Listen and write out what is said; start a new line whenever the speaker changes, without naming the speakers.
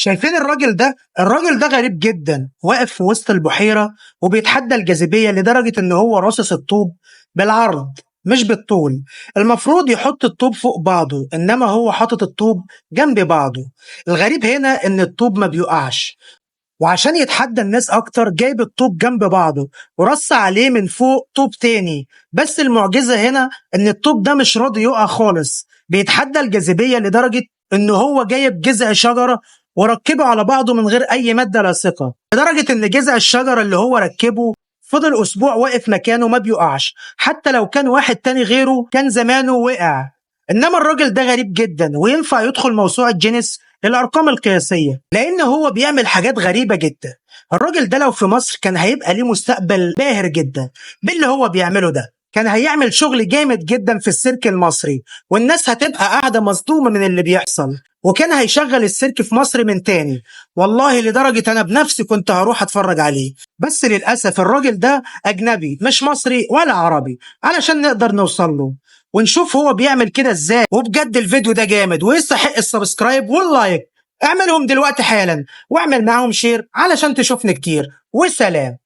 شايفين الراجل ده؟ الراجل ده غريب جدا، واقف في وسط البحيرة وبيتحدى الجاذبية لدرجة ان هو راصص الطوب بالعرض مش بالطول. المفروض يحط الطوب فوق بعضه، انما هو حاطط الطوب جنب بعضه. الغريب هنا ان الطوب ما بيقعش، وعشان يتحدى الناس اكتر جايب الطوب جنب بعضه ورص عليه من فوق طوب تاني. بس المعجزة هنا ان الطوب ده مش راضي يقع خالص، بيتحدى الجاذبية لدرجة ان هو جايب جذع شجرة وركبه على بعضه من غير اي مادة لاصقة، لدرجة ان جذع الشجرة اللي هو ركبه فضل اسبوع واقف مكانه ما بيقعش، حتى لو كان واحد تاني غيره كان زمانه وقع. انما الراجل ده غريب جدا وينفع يدخل موسوعة جينيس للارقام القياسية، لان هو بيعمل حاجات غريبة جدا. الراجل ده لو في مصر كان هيبقى ليه مستقبل باهر جدا باللي هو بيعمله ده، كان هيعمل شغل جامد جدا في السيرك المصري، والناس هتبقى قاعدة مصدومة من اللي بيحصل، وكان هيشغل السيرك في مصر من تاني. والله لدرجة أنا بنفسي كنت هروح أتفرج عليه، بس للأسف الراجل ده أجنبي مش مصري ولا عربي علشان نقدر نوصل له ونشوف هو بيعمل كده ازاي. وبجد الفيديو ده جامد ويستحق ال subscribe وال like، اعملهم دلوقتي حالا واعمل معاهم share علشان تشوفني كتير. وسلام.